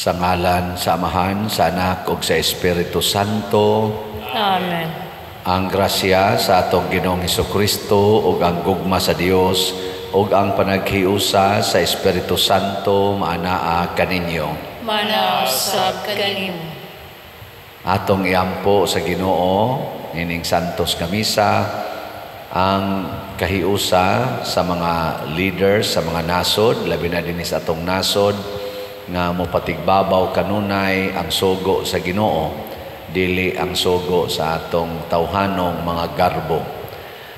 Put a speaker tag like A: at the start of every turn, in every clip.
A: Sa ngalan sa Amahan, sa Anak ug sa Espiritu Santo.
B: Amen.
A: Ang grasya sa atong Ginoong Hesukristo ug ang gugma sa Dios ug ang panaghiusa sa Espiritu Santo maanaa kaninyo.
B: Maanaa usab kanimo.
A: Atong iampo sa Ginoo nining santos nga misa ang kahiusa sa mga leaders sa mga nasod, labi na dinhi sa atong nasod nga mopatigbabaw kanunay ang sugo sa Ginoo, dili ang sugo sa atong tawhanong mga garbo.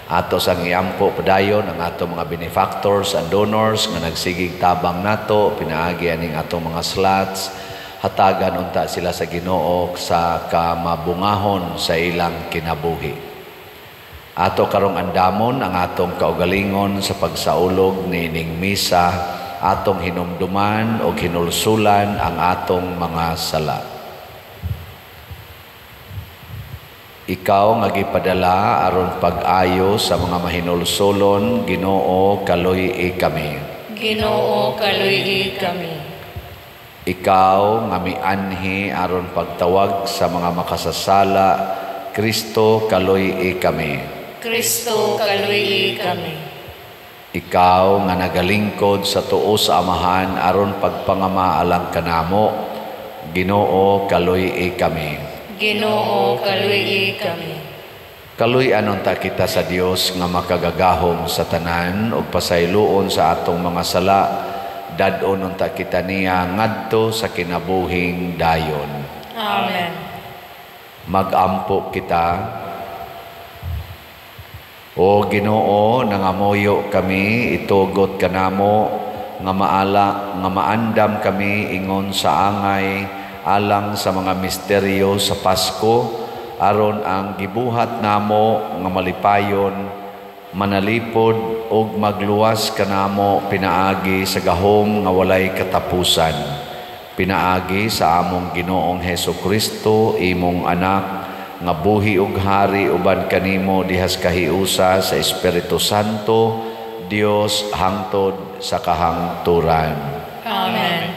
A: Ato sang iampo padayon ang atong mga benefactors and donors nga nagsigig tabang nato pinaagi aning atong mga slots. Hatagan unta sila sa Ginoo sa kamabungahon sa ilang kinabuhi. Ato karong andamon ang atong kaugalingon sa pagsaulog niining misa, atong hinumduman o hinulsulan ang atong mga sala. Ikaw nga gipadala aron pag-ayo sa mga mahinulsulon, Ginoo, kaluy-i kami.
B: Ginoo, kaluy-i kami.
A: Ikaw nga mianhi aron pagtawag sa mga makasasala, Kristo, kaluy-i kami.
B: Kristo, kaluy-i kami.
A: Ikaw nga nagalingkod sa tuo sa Amahan aron pagpangama alang kanamo, Ginoo, kaluy-i kami.
B: Ginoo, kaluy-i kami.
A: Kaluy-an unta kita sa Dios nga makagagahom sa tanan ug pasayloon sa atong mga sala, dad-on unta kita niya ngadto sa kinabuhing dayon.
B: Amen.
A: Magampo kita. O Ginoo, nangamuyo kami, itugot kanamo nga maala nga maandam kami ingon sa angay alang sa mga misteryo sa Pasko, aron ang gibuhat namo nga malipayon, manalipod ug magluwas kanamo pinaagi sa gahom nga walay katapusan, pinaagi sa among Ginoong Hesukristo, imong anak, nga buhi ug hari uban kanimo dihas kahiusa sa Espiritu Santo, Dios hangtod sa kahangturan.
B: Amen.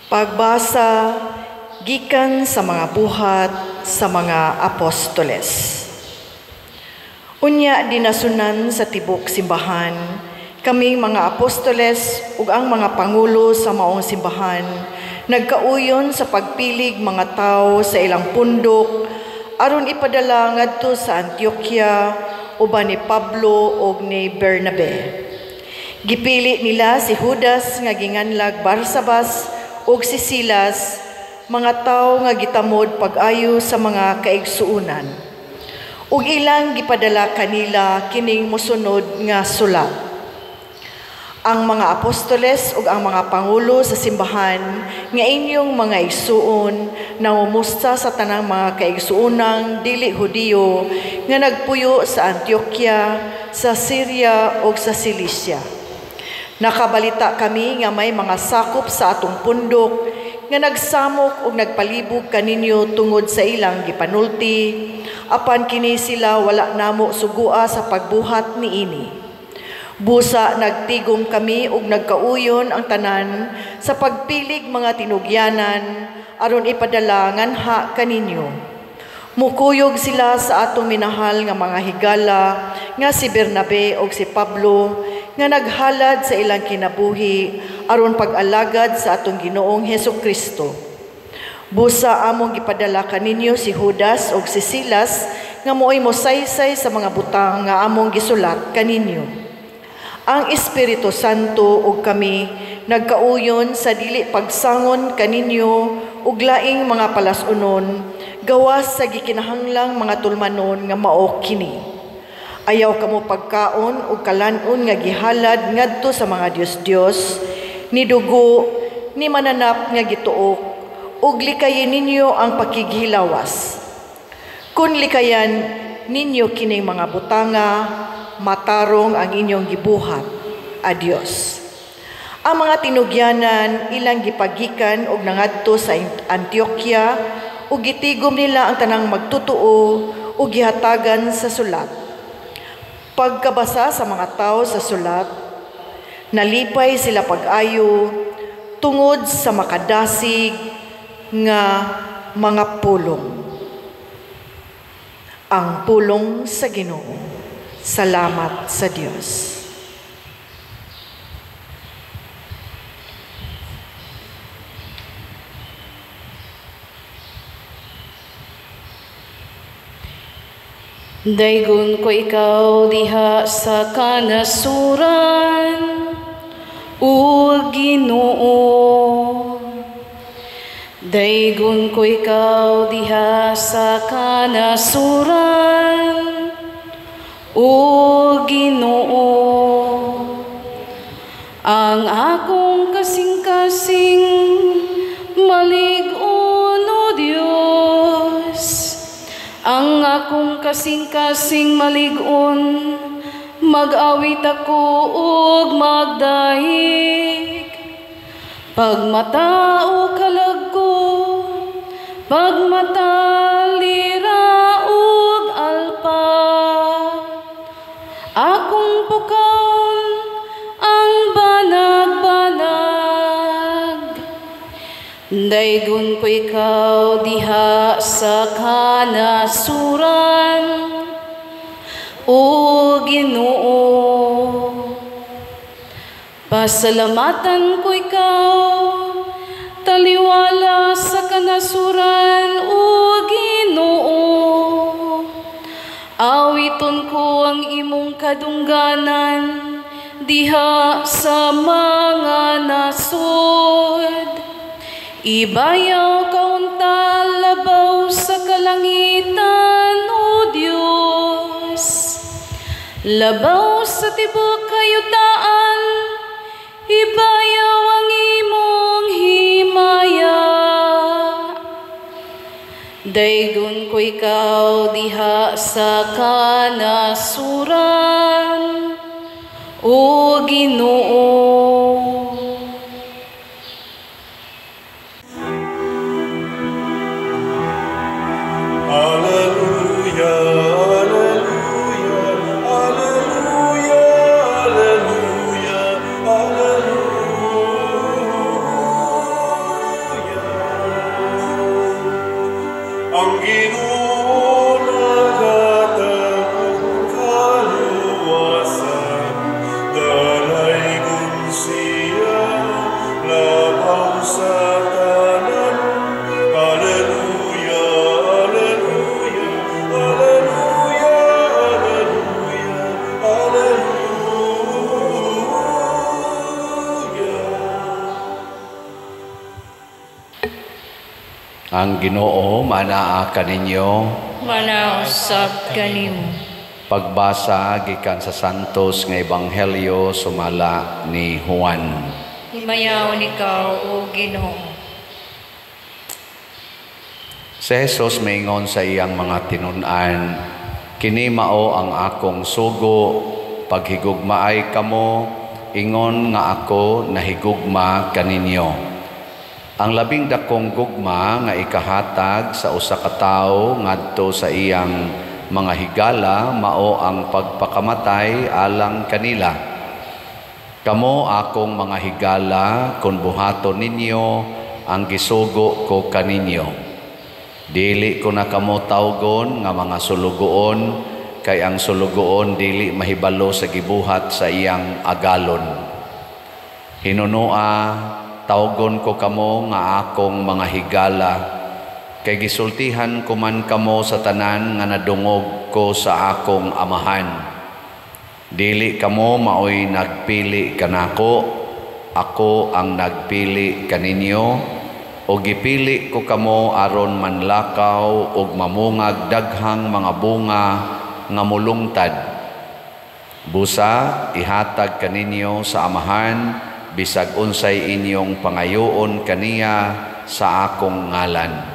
C: Pagbasa gikan sa mga buhat sa mga apostoles. Unya dinasunan sa tibok simbahan, kaming mga apostoles ug ang mga pangulo sa maong simbahan, nagkauyon sa pagpilig mga tawo sa ilang pundok aron ipadala ngadto sa Antioquia uban ni Pablo ug ni Bernabe. Gipili nila si Judas nga ginganlag Barsabas ug si Silas, mga tawo nga gitamod pag-ayo sa mga kaigsuonan. Ug ilang gipadala kanila kining mosunod nga sulat. Ang mga apostoles ug ang mga pangulo sa simbahan nga inyong mga igsuon nangumusta sa tanang mga kaigsuonang dili Hudiyo nga nagpuyo sa Antioquia, sa Syria ug sa Cilicia. Nakabalita kami nga may mga sakop sa atong pundok nga nagsamok ug nagpalibog kaninyo tungod sa ilang gipanulti, apan kini sila wala namo sugua sa pagbuhat niini. Busa nagtigom kami ug nagkauyon ang tanan sa pagpilig mga tinugyanan aron ipadala nganha kaninyo. Mukuyog sila sa atong minahal nga mga higala nga si Bernabe ug si Pablo nga naghalad sa ilang kinabuhi aron pag-alagad sa atong Ginoong Hesukristo. Busa among gipadala kaninyo si Judas ug si Silas nga mo'y mosaysay sa mga butang nga among gisulat kaninyo. Ang Espiritu Santo ug kami nagkauyon sa dili pagsangon kaninyo ug laing mga palas-unon gawas sa gikinahanglang mga tulmanon nga mao kini. Ayaw kamo pagkaon ug kalan-on nga gihalad ngadto sa mga Dios-Dios, ni dugo, ni mananap nga gituok, ug likayin ninyo ang pakighilawas. Kun likayan ninyo kining mga butanga, matarong ang inyong gibuhat. Adios. Ang mga tinugyanan ilang gipagikan og nangadto sa Antioquia ug gitigom nila ang tanang magtutuo ug gihatagan sa sulat. Pagkabasa sa mga tawo sa sulat, nalipay sila pag-ayo tungod sa makadasig nga mga pulong. Ang pulong sa Ginoo. Salamat sa Dios.
B: Daygon ko ikaw diha sa kanasuran, o Ginoo. Daygon ko ikaw diha sa kanasuran, o Ginoo. Ang akong kasing-kasing malig-on, o Dios. Ang akong kasing-kasing malig-on, mag-awit ako ug magdahig. Pagmata o kalag ko, pagmata lira ug alpa, akong pukawon ang banag-banag. Daygon ko ikaw diha sa kanasuran, o Ginoo. Pasalamatan ko ikaw, taliwala sa kanasuran, o Ginoo. Awiton ko ang imong kadungganan diha sa mga nasod. Ibayaw kaunta labaw sa kalangitan, o Dios. Labaw sa tibok kayutaan, ibayaw ang imong himaya. Daygon ko ikaw diha sa kanasuran, o Ginoo.
D: Alleluia, alleluia, alleluia, alleluia, alleluia. Ang Ginoo naghatag og kaluwasan, dalaygon siya labaw sa tanan. Alleluia, alleluia, alleluia, alleluia, alleluia.
A: Ang Ginoo manaa kaninyo.
B: Manausab kanimo.
A: Pagbasa gikan sa Santos nga Ebanghelyo sumala ni Juan.
B: Himayaon ikaw, o Ginoo.
A: Si Jesus maingon sa iyang mga tinun-an, kini mao ang akong sugo, paghigugmaay kamo, ingon nga ako nahigugma kaninyo. Ang labing dakong gugma nga ikahatag sa usa ka tawo ngadto sa iyang mga higala mao ang pagpakamatay alang kanila. Kamo akong mga higala kun buhaton ninyo ang gisugo ko kaninyo. Dili ko na kamo tawgon nga mga sulugoon, kay ang sulugoon dili mahibalo sa gibuhat sa iyang agalon. Hinunoa, tawgon ko kamo nga akong mga higala, kay gisultihan ko man kamo sa tanan nga nadungog ko sa akong amahan. Dili kamo maoy nagpili kanako, ako ang nagpili kaninyo, o gipili ko kamo aron manlakaw og mamungag daghang mga bunga nga mulungtad. Busa ihatag kaninyo sa amahan bisag unsay inyong pangayoon kaniya sa akong ngalan.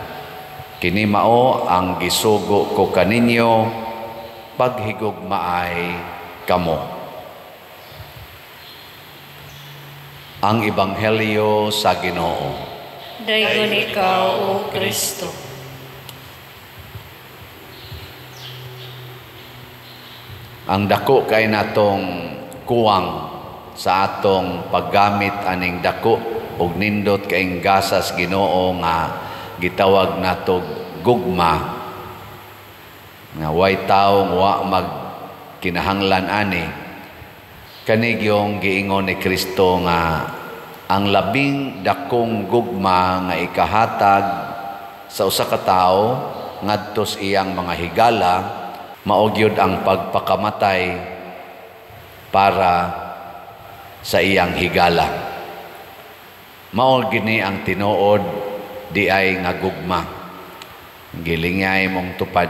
A: Kini mao ang gisugo ko kaninyo, paghigugmaay kamo. Ang Ebanghelyo sa Ginoo.
B: Daygon ikaw, O Kristo.
A: Ang dako kay natong kuwang sa atong paggamit aning dako og nindot kaing gasas Ginoo nga gitawag natog gugma, nga way tawo wa mag kinahanglan ani. Kani gyung giingon ni Kristo nga ang labing dakong gugma nga ikahatag sa usa ka tawo ngadto sa iyang mga higala mao gyud ang pagpakamatay para sa iyang higala. Mao gini ang tinuod di ay nga gugma. Gilingay mong tupad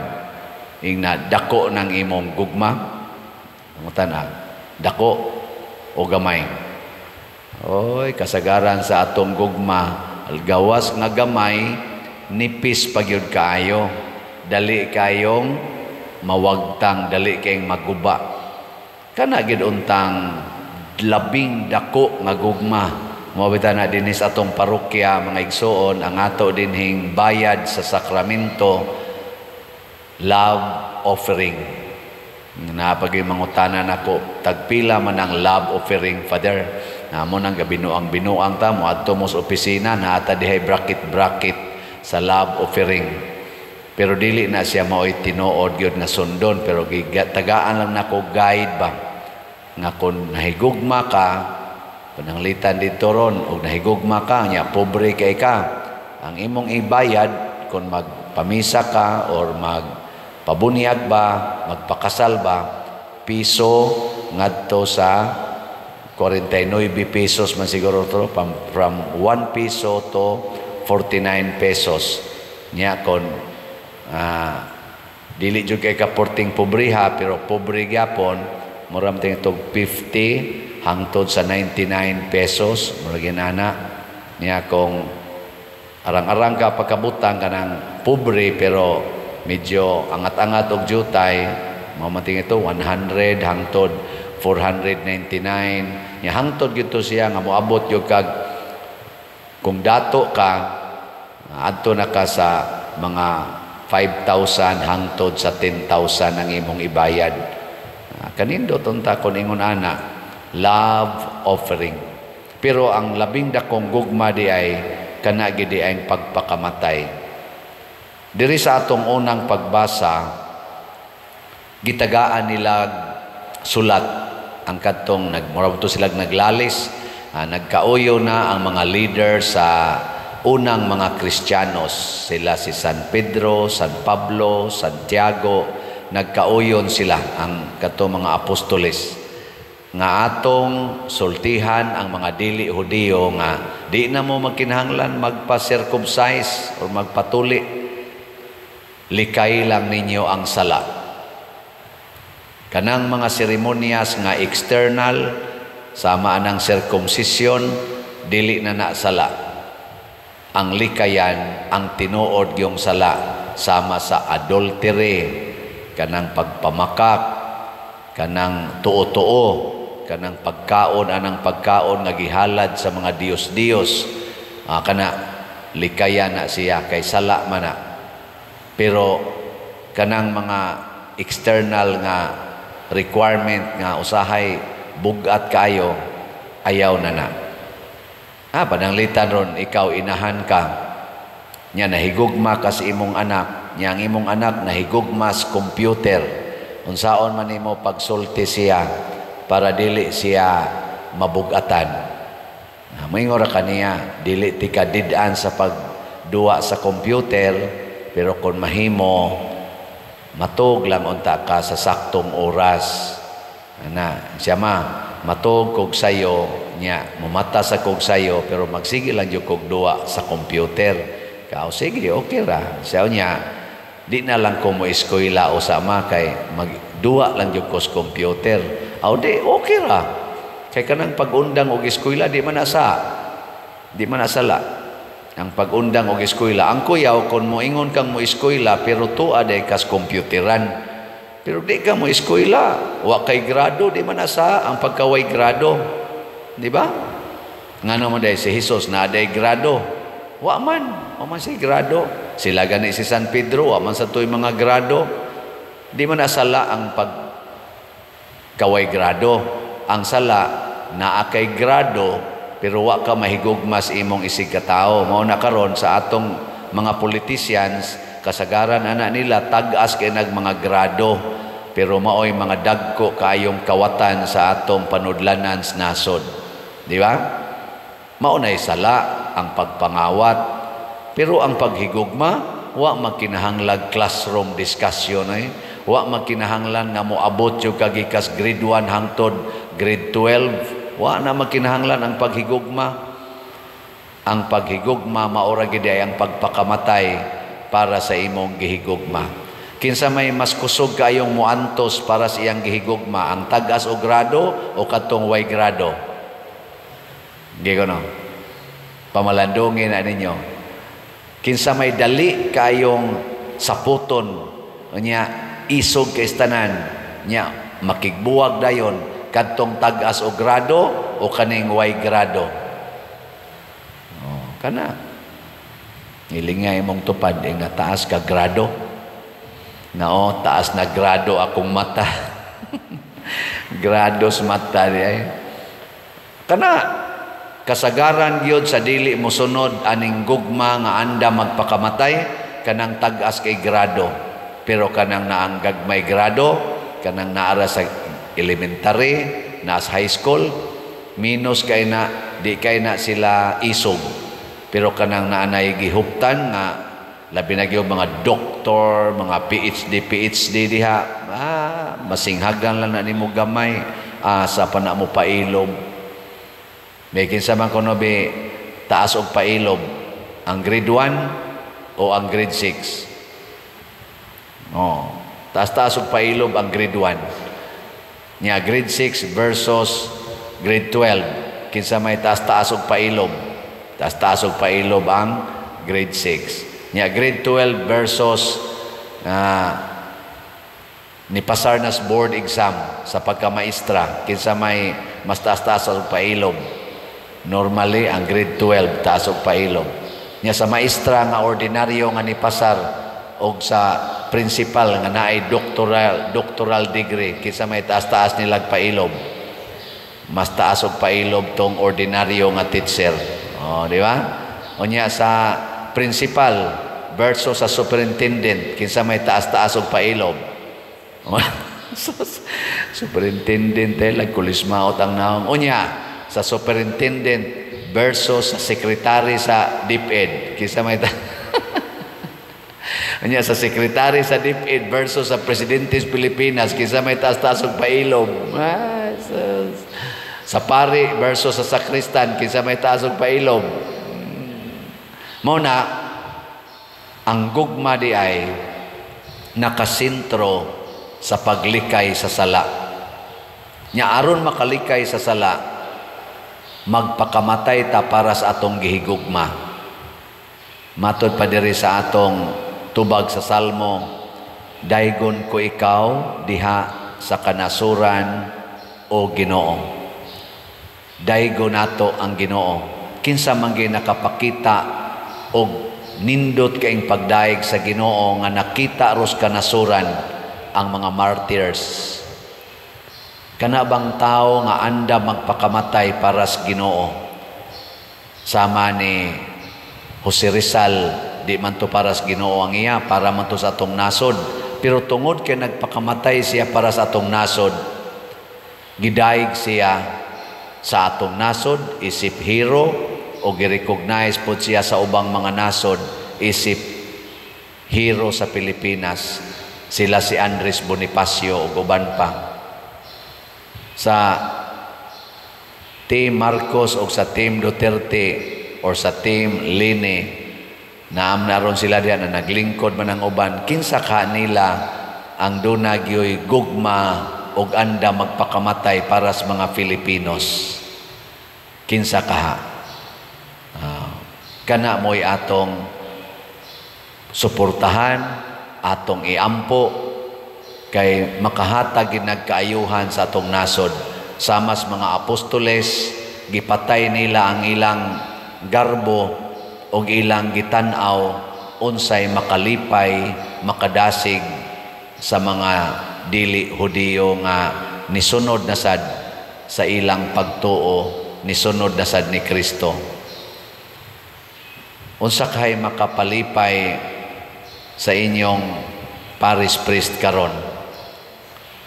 A: ingna dako ng imong gugma. Pangutan-a, dako o gamay? Oy, kasagaran sa atong gugma, gawas nga gamay, nipis pa gyud kaayo. Dali kayong mawagtang, dali kayong maguba. Kana gyud untang labing dako nga gugma. Mao bitaw na dinhi sa atong parokya, mga igsuon, ang ato dinhing bayad sa sakramento, love offering. Napagay mangutana nako, tagpila man ang love offering, Father? Namo nang gabinuang binuang ta mo adto mo sa opisina, naata dihay bracket bracket sa love offering. Pero dili na siya maoy tinuod gyud nga sundon, pero tagaan lang nako guide ba nga kun nahigugma ka, pananglitan dito ron og nahigugma ka nya pobre kay ka, ang imong ibayad kung magpamisa ka or magpabunyag ba, magpakasal ba, piso ngadto sa 49 pesos man siguro to, from 1 piso to 49 pesos. Nya kon dili jud kay ka porting pobreha, pero pobre gyapon, mura man itong 50 hangtod sa 99 pesos, mura ginana. Nya kung arang-arang ka pagkabutang kanang pobre pero medyo angat-angat og jutay, mao man ito 100 hangtod 499. Nya hangtod gyud to siya nga moabot gyud kag kung dato ka, adto na ka sa mga 5,000 hangtod sa 10,000 ang imong ibayad. Kanindot unta kon ingon ana, love offering. Pero ang labing dakong gugma di ay kana gid di ay pagpakamatay. Diri sa atong unang pagbasa, gitagaan nila sulat ang kadtong nagmura to sila naglalis, nagkauyo na ang mga leader sa unang mga Kristiyanos, sila si San Pedro, San Pablo, Santiago, nagkauyon sila ang kadtong mga apostoles nga atong sultihan ang mga dili Hudiyo nga di na mo magkinahanglan magpa-circumcise or magpatuli, likay lang ninyo ang sala. Kanang mga seremonyas nga external sama anang circumcision, dili na na sala. Ang likayan ang tinuod yung sala, sama sa adultery, kanang pagpamakak, kanang tuo-tuo, kanang pagkaon anang pagkaon nga gihalad sa mga diyos-diyos, kana likayan na siya kay sala man na. Pero kanang mga external nga requirement nga usahay bugat kayo, ayaw na na. Pananglitan ron, ikaw inahan ka, nya nahigugma ka sa imong anak, nya ang imong anak nahigugma sa computer, unsaon man nimo pagsulti siya para dili siya mabugatan. Moingon ra kaniya, dili ti ka did-an sa pagduwa sa computer, pero kung mahimo matug lang unta ka sa saktong oras. Ana, siya ma, matug kog sayo, nya mumata sa kog sayo, pero magsige lang jud kog duwa sa computer. Kao sige, okay ra. Siya nya, di na lang ko mo eskwela o sama kay magduwa lang jud ko sa computer. Aw di, okay ra. Kay kanang pag-undang og eskwela di man asa. Di man asala. Ang pag-undang og eskwela, ang kuyaw kon moingon kang mo eskwela pero tuwa day kas computeran. Pero di ka mo eskwela, wa kay grado, di man asa ang pagkaway grado. Di ba? Ngano man day si Jesus na day grado. Wa man si grado. Sila gani si San Pedro, wa man sa tuy mga grado. Di man asala ang pag Kaway grado. Ang sala naa kay grado pero wa ka mahigugma sa imong isig katao. Mao na karon sa atong mga politicians, kasagaran ana nila tag-as kay nag mga grado, pero maoy mga dagko kaayong kawatan sa atong panudlanan sa nasod. Di ba? Mao nay sala ang pagpangawat, pero ang paghigugma wa magkinahanglag classroom discussion ay. Wa magkinahanglan nga moabot yung kagikas grade 1 hangtod grade 12. Wa na magkinahanglan ang paghigugma. Ang paghigugma maora gid ay ang pagpakamatay para sa imong gihigugma. Kinsa may mas kusog kaayong muantos para sa iyang gihigugma, ang tag-as og grado o katong way grado? Di ko no. Pamalandungin na ninyo. Kinsa may dali kaayong saputon unya isog kay tanan nya makigbuwag dayon, kadtong tag-as og grado o kaning way grado? Oh, kana. Nilingay imong tupad eh, nga taas ka grado. Nao, taas na grado akong mata. Grado sa mata di ay. Kana kasagaran gyud sa dili mosunod aning gugma nga anda magpakamatay, kanang tag-as kay grado. Pero kanang naang gagmay grado, kanang naara sa elementary, naas high school, minus kay na di kay na sila isog. Pero kanang naanay gihuptan nga labi na gyud mga doktor, mga PhD diha, masinghagan lang na nimo gamay, asa pa na mo pailob. May kinsa man kuno be taas og pailob, ang grade 1 o ang grade 6? Oh, taas-taas og pailob ang grade 1. Nya grade 6 versus grade 12, kinsa may taas-taas og pailob? Taas-taas og pailob ang grade 6. Nya grade 12 versus ni pasar nas board exam sa pagkamaestra, kinsa may mas taas-taas og pailob? Normally ang grade 12 taas og pailob. Nya sa maestra nga ordinaryo nga ni pasar og sa principal nga naay doctoral degree, kinsa may taas-taas nilag pailob? Mas taas og pailob tong ordinaryo nga teacher. Oh, di ba? Unya sa principal versus sa superintendent, kinsa may taas-taas og pailob? Superintendent eh, lagkulismaot ang naong. Unya sa superintendent versus sa secretary sa DepEd, kinsa may unya sa secretary sa DepEd versus sa presidente sa Pilipinas, kinsa may taas-taas og pailob? Ah, sus. Sa pari versus sa sakristan, kinsa may taas og pailob? Mao na ang gugma di ay nakasentro sa paglikay sa sala. Nya aron makalikay sa sala, magpakamatay ta para sa atong gihigugma. Matod pa diri sa atong tubag sa Salmo, daygon ko ikaw diha sa kanasuran, o Ginoo. Daygon nato ang Ginoo. Kinsa man gyud nakapakita og nindot kaing pagdayeg sa Ginoo nga nakita ros kanasuran? Ang mga martyrs. Kana bang tao nga anda magpakamatay para sa Ginoo? Sama ni Jose Rizal, di man to para sa Ginoo ang iya, para man to sa atong nasod. Pero tungod kay nagpakamatay siya para sa atong nasod, gidayeg siya sa atong nasod isip hero, o gi-recognize pod siya sa ubang mga nasod isip hero sa Pilipinas. Sila si Andres Bonifacio ug uban pa. Sa Team Marcos o sa Team Duterte or sa Team Leni, naam na ron sila diyan na naglingkod man ang uban, kinsa ka nila ang duna gyoy gugma og anda magpakamatay para sa mga Filipinos? Kinsa kaha? Kana mo'y atong suportahan, atong iampo, kay makahatag gid nagkaayuhan sa atong nasod. Sama sa mga apostoles, gipatay nila ang ilang garbo og ilang gitan-aw unsay makalipay, makadasig sa mga dili Hudiyo nga nisunod na sad sa ilang pagtuo, nisunod na sad ni Kristo. Unsa kay makapalipay sa inyong parish priest karon?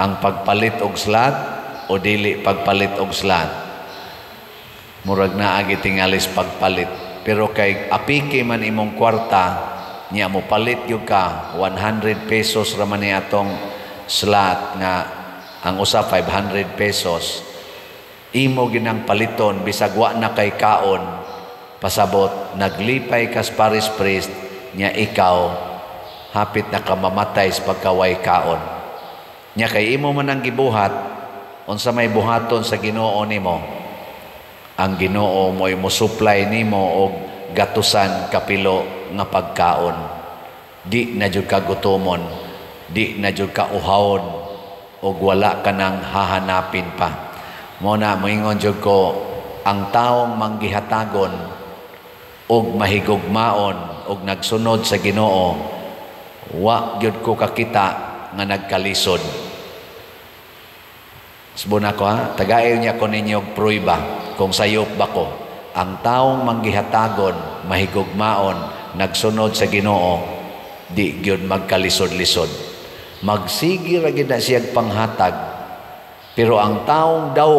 A: Ang pagpalit og slot o dili pagpalit og slot? Murag naa gitingalis pagpalit, pero kay apiki man imong kwarta niya, mo palit gyud ka. 100 pesos ra man ni atong slot nga ang usa 500 pesos. Imo ginang paliton bisag wa na kay kaon, pasabot naglipay kas parish priest niya, ikaw hapit na ka mamatay sa pagkaway kaon. Nya kay imo man ang gibuhat, unsa may buhaton sa Ginoo nimo? Ang Ginoo mo'y mo-supply nimo og gatusan kapilo nga pagkaon. Di na jud ka gutomon, di na jud ka uhawon, og wala ka nang hahanapin pa. Mo na moingon jud ko, ang taong manggihatagon og mahigugmaon og nagsunod sa Ginoo, wa gyud ko kakita nga nagkalisod. Subon ako ha, tagayon niya ko ninyo og pruiba kung sayop ba ko. Ang taong manggihatagon, mahigugmaon, nagsunod sa Ginoo, di gyud magkalisod-lisod. Magsigi ra gyud na siyag panghatag. Pero ang taong daw,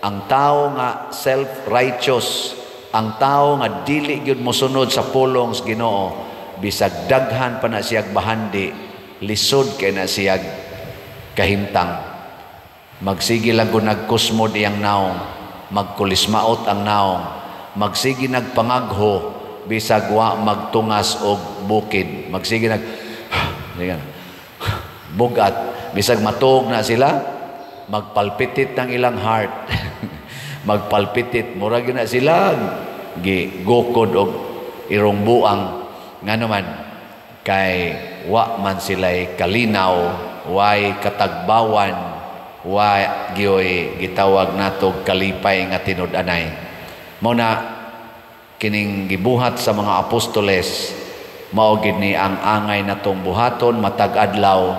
A: ang tao nga self-righteous, ang tao nga dili gyud mosunod sa pulong sa Ginoo, bisag daghan pa na siyag bahandi, lisod kay na siyag kahimtang. Magsige lang kung nagkusmod iyang naong, magkulismaot ang naong, magsige nagpangagho, bisag wa magtungas og bukid. Magsige nag bugat, bisag matuog na sila, magpalpitit ng ilang heart. Magpalpitit, murag na sila gi gukod og irong buang. Ngano man kay wa man sila'y kalinaw, way katagbawan, wa gyoy gitawag nato kalipay nga tinud-anay. Mao na kining gibuhat sa mga apostoles, mao gid ni ang angay natong buhaton matag adlaw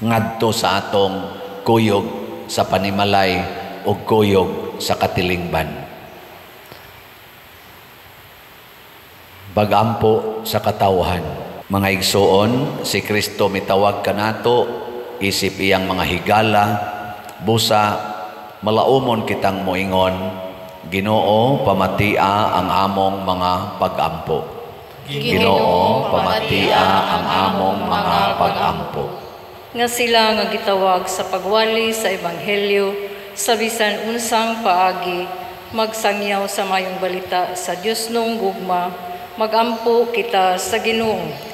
A: ngadto sa atong kuyog sa panimalay o kuyog sa katilingban. Pagampo sa katawhan. Mga igsoon, si Kristo mitawag kanato isip iyang mga higala, busa malaumon kitang moingon, Ginoo, pamatia ang among mga pagampo. Ginoo, pamatia ang among mga pagampo.
B: Nga sila nga gitawag sa pagwali sa ebanghelyo sa bisan unsang paagi, magsangyaw sa mayong balita sa Dios nung gugma, magampo kita sa Ginoo.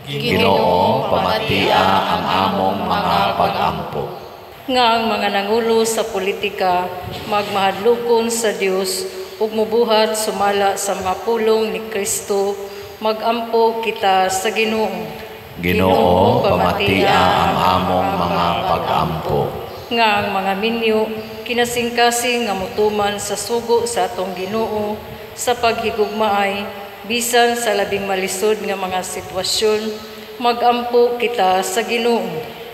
A: Ginoo, pamatia ang among mga pagampo.
B: Nga ang mga nangulo sa politika magmahadlokon sa Dios ug mubuhat sumala sa mga pulong ni Kristo, magampo kita sa Ginoo.
A: Ginoo, pamatia ang among mga pagampo.
B: Nga ang mga minyo kinasingkasing nga mutuman sa sugo sa atong Ginoo sa paghigugmaay bisan sa labing malisod nga mga sitwasyon, magampo kita sa Ginoo.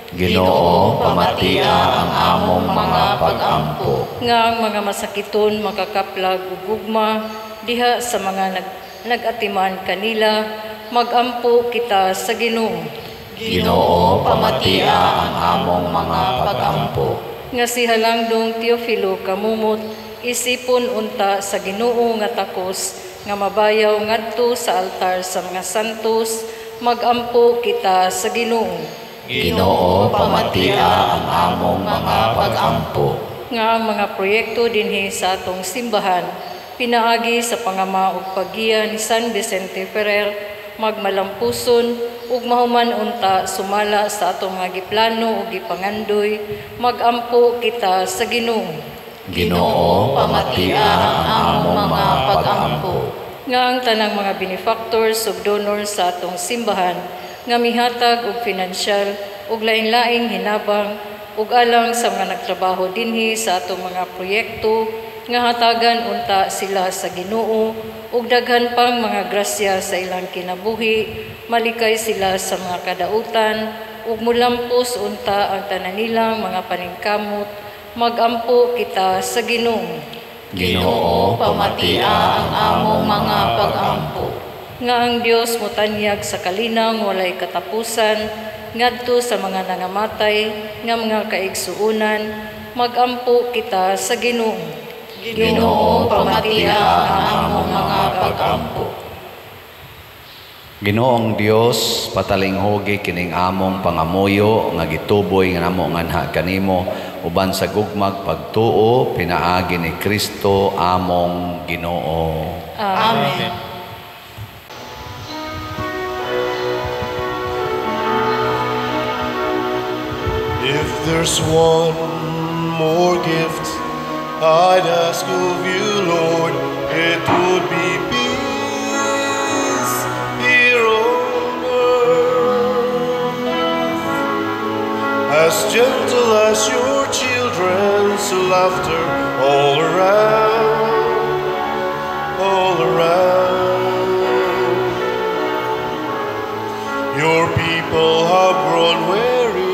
A: Ginoo, pamatia ang among mga pagampo.
B: Nga ang mga masakiton makakaplag ug gugma diha sa mga nagatiman kanila, magampo kita sa Ginoo.
A: Ginoo, pamatia ang among mga pagampo.
B: Nga si Halangdong Teofilo Camomot isipon unta sa Ginoo nga takos nga mabayaw ngadto sa altar sa mga santos, magampo kita sa Ginoo.
A: Ginoo, pamatia ang among mga pagampo.
B: Nga ang mga proyekto dinhi sa atong simbahan pinaagi sa pangama ug paggiya ni San Vicente Ferrer magmalampuson ug mahuman unta sumala sa atong mga giplano ug gipangandoy, magampo kita sa Ginoo.
A: Ginoo, pamatia ang among mga pagampo.
B: Nga ang tanang mga benefactors ug donors sa atong simbahan nga mihatag og pinansyal ug lain-laing hinabang ug alang sa mga nagtrabaho dinhi sa atong mga proyekto, nga hatagan unta sila sa Ginoo ug daghan pang mga grasya sa ilang kinabuhi, malikay sila sa mga kadautan ug mulampos unta ang tanan nilang mga paningkamot, magampo kita sa Ginoo.
A: Ginoo, pamatia ang among mga pagampo.
B: Nga ang Dios motanyag sa kalinang walay katapusan ngadto sa mga nangamatay nga mga kaigsuonan, magampo kita sa Ginoo.
E: Ginoo, pamatia ang among mga pagampo.
A: Ginoong Dios, patalinghugi kining among pangamuyo nga gituboy nga namo nganha kanimo uban sa gugmag pagtuo pinaagi ni Kristo among Ginoo.
E: Amen.
D: If there's one more gift I'd ask of you, Lord, it would be peace here on earth, as gentle as your children's laughter all around, all around. Your people have grown weary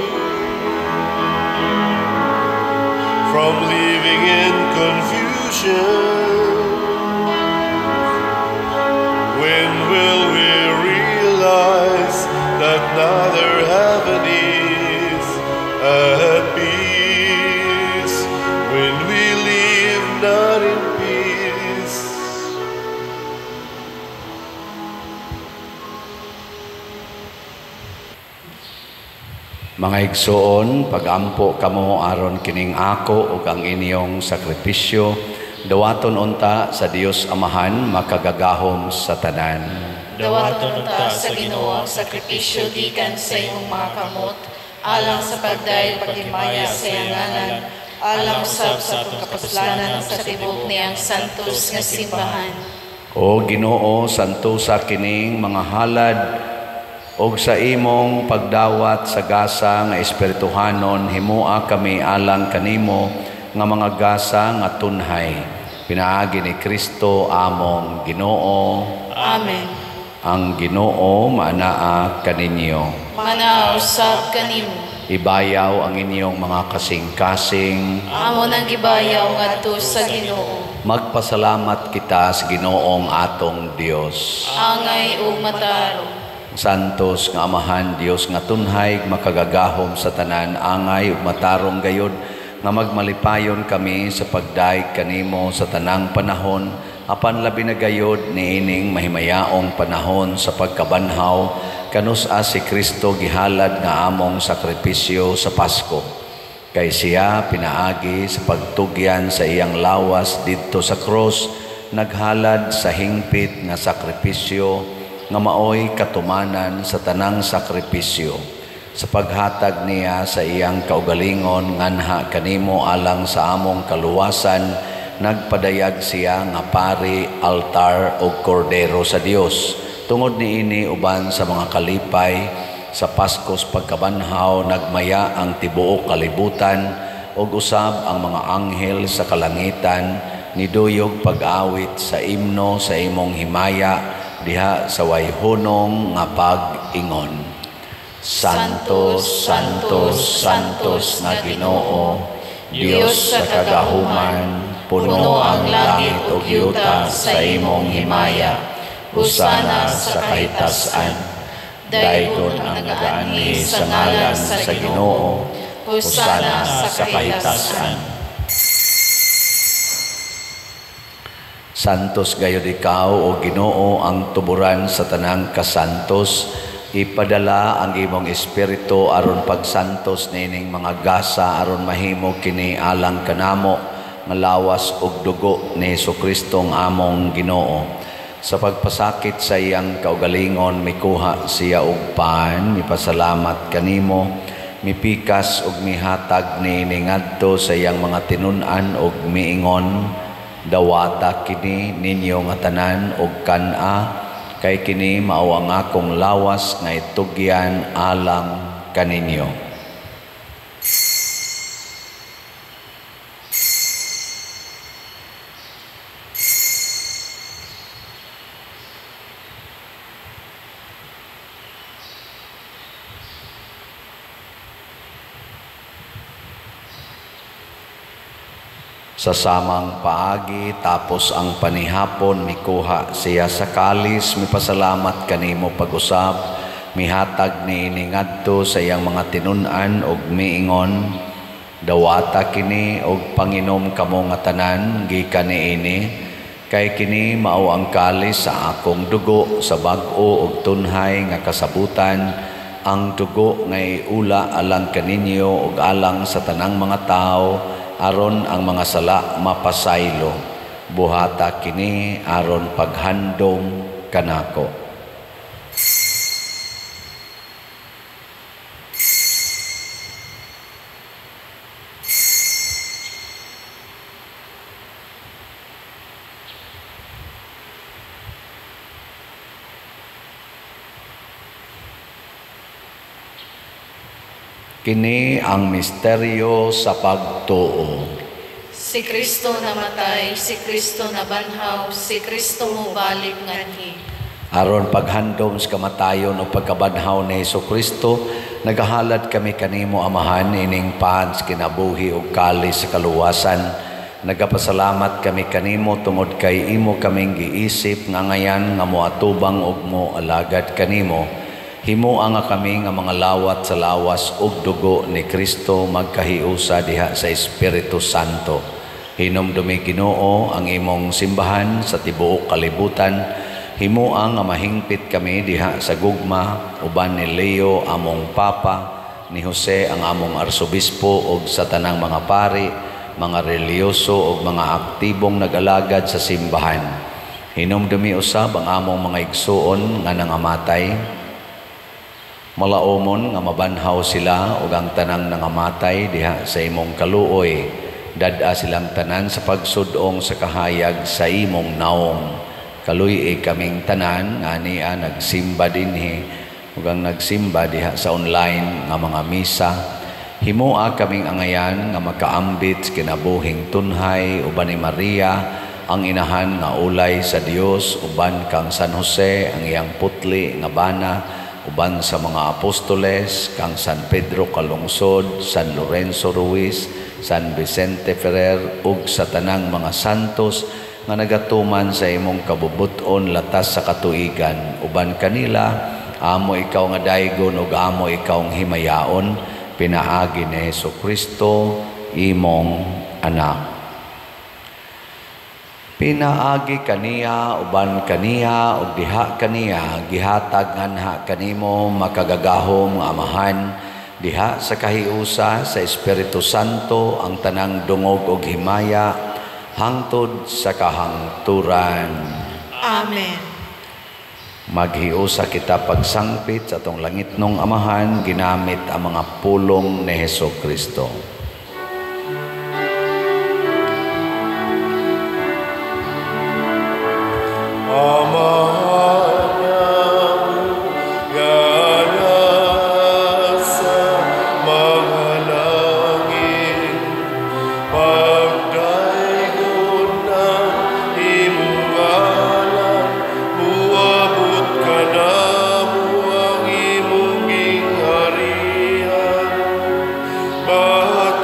D: from living in confusion. When will we realize that neither heaven is at peace when we live not in peace?
A: Mga igsoon, pagampo kamo aron kining ako ug ang inyong sakripisyo, dawaton unta sa Dios Amahan makagagahom sa tanan.
E: Dawaton unta sa Ginoo ang sakripisyo gikan sa imong mga kamot, alang sa pagdayeg paghimaya sa iyang ngalan, alang usab sa atong kapuslanan sa tibuok niyang santos nga simbahan.
A: O Ginoo, santosa kining mga halad og sa imong pagdawat sa gasa nga espirituhanon, himua kami alang kanimo nga mga gasa nga tunhay. Pinaagi ni Kristo among Ginoo.
E: Amen.
A: Ang Ginoo maanaa kaninyo.
E: Maanaa usab kanimo.
A: Ibayaw ang inyong mga kasing-kasing.
E: Amo nang gibayaw ngadto sa Ginoo.
A: Magpasalamat kita sa Ginoong atong Dios.
E: Angay ug matarong.
A: Santos nga Amahan, Dios nga tunhay, makagagahom sa tanan, angay ug matarong gayod nga magmalipayon kami sa pagdaig kanimo sa tanang panahon, apan labi na gayod niining mahimayaong panahon sa pagkabanhaw, kanus-a si Kristo gihalad nga among sakripisyo sa Pasko. Kay siya pinaagi sa pagtugyan sa iyang lawas didto sa krus, naghalad sa hingpit nga sakripisyo nga maoy katumanan sa tanang sakripisyo. Sa paghatag niya sa iyang kaugalingon nganha kanimo alang sa among kaluwasan, nagpadayag siya nga pari, altar ug kordero sa Dios. Tungod niini uban sa mga kalipay sa Paskos pagkabanhaw, nagmaya ang tibuok kalibutan ug usab ang mga anghel sa kalangitan niduyog pag-awit sa imno sa imong himaya diha sa wayhunong nga pag-ingon. Santo, Santo, Santos nga Ginoo, Dios sa kagahuman, puno ang langit ug yuta sa imong himaya. Hosana sa kahitasan. Daygon ang nagaanhi sa ngalan sa Ginoo. Hosana sa kahitasan. Santos gayud ikaw, o Ginoo, ang tuburan sa tanang kasantos. Ipadala ang imong espiritu aron pagsantos niining mga gasa aron mahimo kini alang kanamo nga lawas ug dugo ni Hesukristo ang among Ginoo. Sa pagpasakit sa iyang kaugalingon, mikuha siya og pan, mipasalamat kanimo, mipikas ug mihatag niini ngadto sa iyang mga tinun-an ug miingon, dawata kini ninyo nga tanan og kan-a, kay kini mao ang akong lawas nga itugyan alang kaninyo. Sa samang paagi, tapos ang panihapon, mikuha siya sa kalis, mipasalamat kanimo pag-usab, mihatag niini ngadto sa iyang mga tinun-an og miingon, dawata kini og panginom kamo nga tanan gikan niini, kay kini mao ang kalis sa akong dugo sa bag-o og tunhay nga kasabutan, ang dugo nga iula alang kaninyo ug alang sa tanang mga tawo, aron ang mga sala mapasaylo. Buhata kini aron paghandom kanako. Kini ang misteryo sa pagtuo.
E: Si Kristo namatay, si Kristo nabanhaw, si Kristo mobalik nganhi.
A: Aron paghandom sa kamatayon o pagkabanhaw ni Hesukristo, nagahalad kami kanimo Amahan ining pans kinabuhi ug kalis sa kaluwasan. Nagapasalamat kami kanimo tungod kay imo kaming giisip nga ngayan nga moatubang ug moalagad kanimo. Himoa nga kami nga mga lawat sa lawas ug dugo ni Kristo magkahiusa diha sa Espiritu Santo. Hinumdumi Ginoo ang imong simbahan sa tibuok kalibutan. Himoa nga mahingpit kami diha sa gugma uban ni Leo among Papa, ni Jose ang among Arsobispo ug sa tanang mga pari, mga reliyoso ug mga aktibong nag-alagad sa simbahan. Hinumdumi usab ang among mga igsuon nga nangamatay. Malaomon nga mabanhaw sila ug ang tanang nangamatay diha sa imong kaluoy. Dad-a silang tanan sa pagsudong sa kahayag sa imong naong. Kaluy-i kaming tanan nga ania nagsimba dinhi ug ang nagsimba diha sa online nga mga misa. Himoa kaming angayan nga makaambit sa kinabuhing tunhay uban ni Maria ang inahan nga ulay sa Dios, uban kang San Jose ang iyang putli nga bana, uban sa mga apostoles, kang San Pedro Calungsod, San Lorenzo Ruiz, San Vicente Ferrer, ug sa tanang mga santos nga nagatuman sa imong kabubuton latas sa katuigan. Uban kanila, amo ikaw nga daygon ug amo ikaw ang himayaon, pinaagi ni Hesukristo, imong anak. Pinaagi kaniya, uban kaniya, ug diha kaniya, gihatag nganha kanimo makagagahom nga Amahan, diha sa kahiusa sa Espiritu Santo ang tanang dungog ug himaya hangtod sa kahangturan.
C: Amen.
A: Maghiusa kita pagsangpit sa atong langitnong Amahan ginamit ang mga pulong ni Hesukristo.
D: But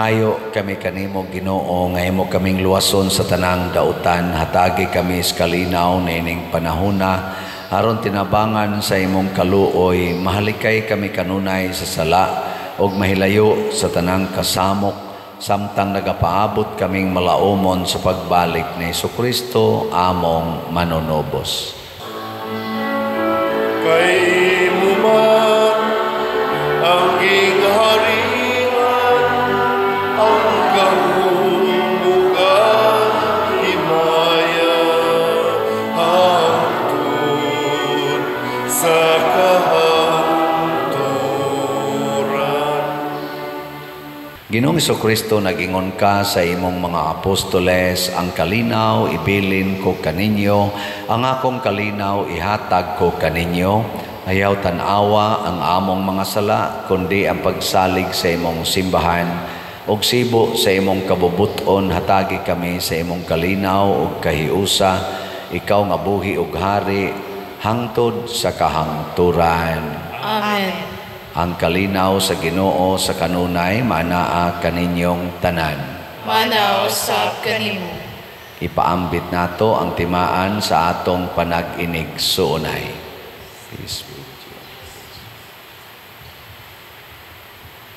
A: Mangayo kami kanimo, Ginoo, nga imo kaming luwason sa tanang dautan. Hatagi kami sa kalinaw niining panahona aron tinabangan sa imong kaluoy. Mahalikay kami kanunay sa sala ug mahilayo sa tanang kasamok samtang nagapaabot kaming malaumon sa pagbalik ni Hesukristo among manunubos.
D: Kay imo man ang gingharian, ang gahom ug ang himaya, hangtod sa kahangturan.
A: Ginoong Hesukristo, nagingon ka sa imong mga apostoles, ang kalinaw ibilin ko kaninyo, ang akong kalinaw ihatag ko kaninyo. Ayaw tan-awa ang among mga sala, kundi ang pagsalig sa imong simbahan. Og sibo sa imong kabubuton, hatagi kami sa imong kalinaw ug kahiusa, ikaw nga buhi ug hari hangtod sa kahangturan.
E: Amen.
A: Ang kalinaw sa Ginoo sa kanunay maanaa kaninyong tanan.
E: Manaw sa kanimo.
A: Ipaambit nato ang timaan sa atong panag-inig suunay. Peace be with you.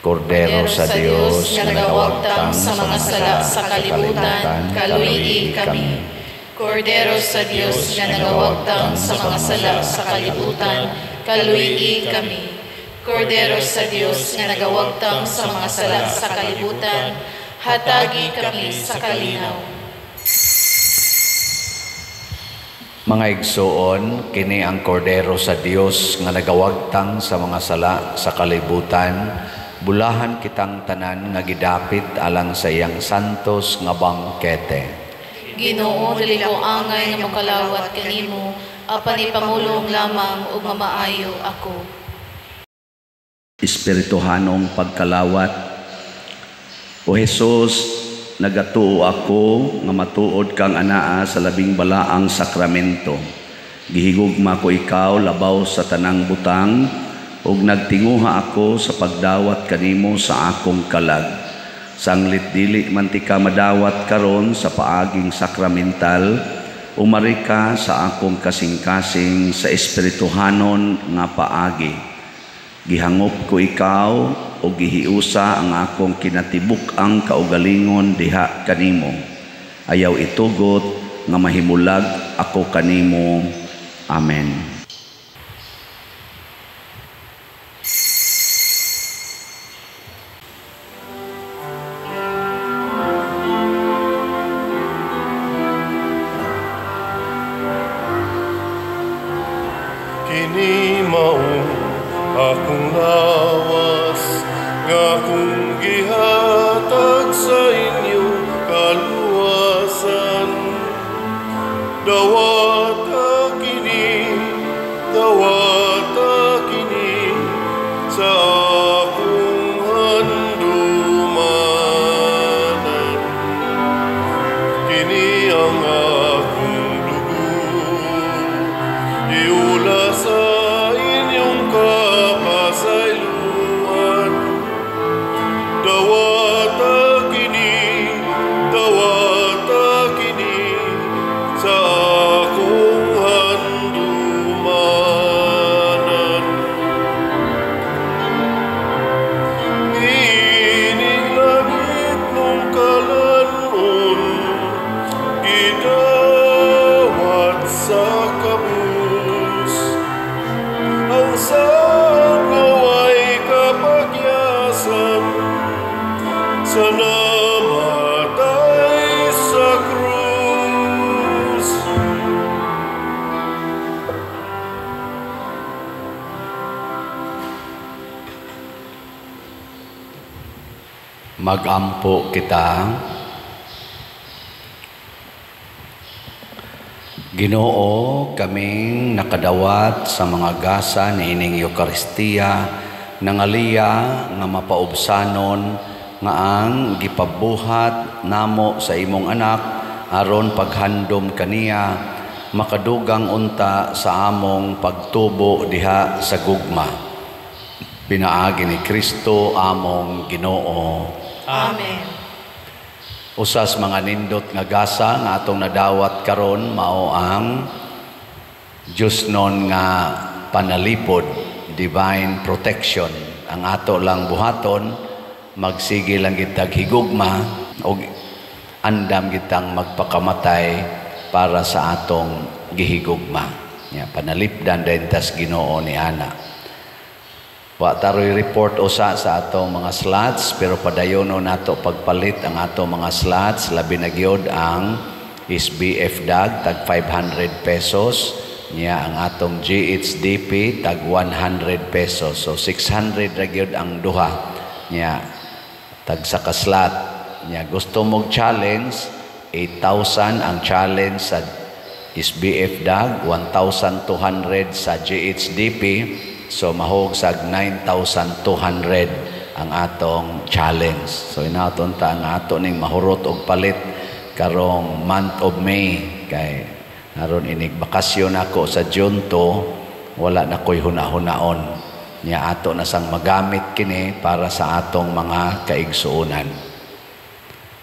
A: Kordero sa Dios
E: nga nagawagtang sa mga sala sa kalibutan, kaluy-i kami. Kordero sa Dios nga nagawagtang sa mga sala sa kalibutan, kaluy-i kami. Kordero sa Dios nga nagawagtang sa mga sala sa kalibutan, hatagi kami sa kalinaw.
A: Mga igsoon, kini ang kordero sa Dios nga nagawagtang sa mga sala sa kalibutan. Bulahan kitang tanan nga gidapit alang sa iyang santos nga bangkete.
E: Ginoo, dili ko angay nga mokalawat kanimo, apan ipamulong lamang ug mamaayo ako.
A: Espirituhanong pagkalawat. O Jesus, nagatuo ako nga matuod kang anaa sa labing balaang sakramento. Gihigugma ko ikaw labaw sa tanang butang, ug nagtinguha ako sa pagdawat kanimo sa akong kalag. Sanglit dili man ti ka madawat karon sa paaging sakramental, umari ka sa akong kasing-kasing sa espirituhanon nga paagi. Gihangop ko ikaw o gihiusa ang akong kinatibuk-ang kaugalingon diha kanimo. Ayaw itugot nga mahimulag ako kanimo. Amen.
D: Kini maong akong lawas nga akong gihatag sa inyong kaluwasan. Dawata kini sa akong handumanan. Kini ang akong dugo, iula sa inyong kapasayloan. Dawata kini sa akong handumanan. Ining langit mong kalanon, gidawat sa kabus. Ang sangaway kapagyasan sa namatay sa krus.
A: Magampo kita. Ginoo, kaming nakadawat sa mga gasa niining Eukaristiya, nangaliya nga mapaubsanon nga ang gipabuhat namo sa imong anak aron paghandom kaniya makadugang unta sa among pagtubo diha sa gugma. Pinaagi ni Kristo among Ginoo.
E: Amen.
A: Usas mga nindot nga gasa nga atong nadawat karon mao ang Diyosnon nga panalipod, divine protection. Ang ato lang buhaton, magsige lang kitag higugma og andam kitang magpakamatay para sa atong gihigugma. Ya, panalipdan din tas Ginoo ni ana. Wa taroy report usa sa atong mga slots, pero padayono nato pagpalit ang atong mga slots, labi na gyud ang SBF DAG tag 500 pesos niya, ang atong GHDP tag 100 pesos, so 600 ra gyud ang duha niya, tag sa ka-slot niya. Gusto mo challenge, 8,000 ang challenge sa SBF DAG, 1,200 sa GHDP, so mahog sag 9,200 ang atong challenge. So inaton ta ang ato ning mahurot og palit karong month of May, kay aron inig bakasyon ako sa June 2, wala na ko'y huna-hunaon niya. Ato na sang magamit kini para sa atong mga kaigsuonan.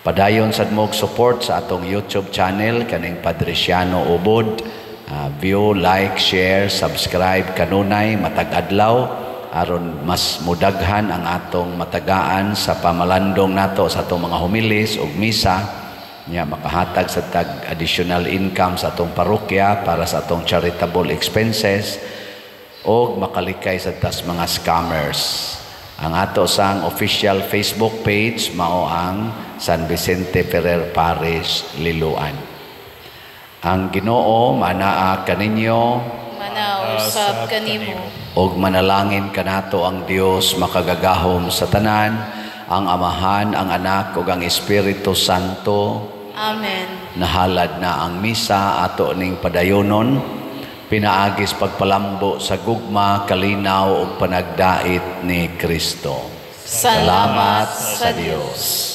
A: Padayon sad mo support sa atong YouTube channel kaning Padriciano Ubod. View, like, share, subscribe kanunay matag adlaw aron mas mudaghan ang atong matagaan sa pamalandong nato sa atong mga homilies ug misa niya, makahatag sa tag additional income sa atong parokya para sa atong charitable expenses og makalikay sa tas mga scammers. Ang ato sang official Facebook page mao ang San Vicente Ferrer Parish, Liloan. Ang Ginoo manaa kaninyo.
E: Manaa usab kanimo.
A: Ug manalangin kanato ang Dios makagagahom sa tanan, ang Amahan, ang Anak ug ang Espiritu Santo.
E: Amen.
A: Nahalad na ang misa, ato ning padayonon pinaagis pagpalambo sa gugma, kalinaw ug panagdait ni Kristo.
E: Salamat sa Dios.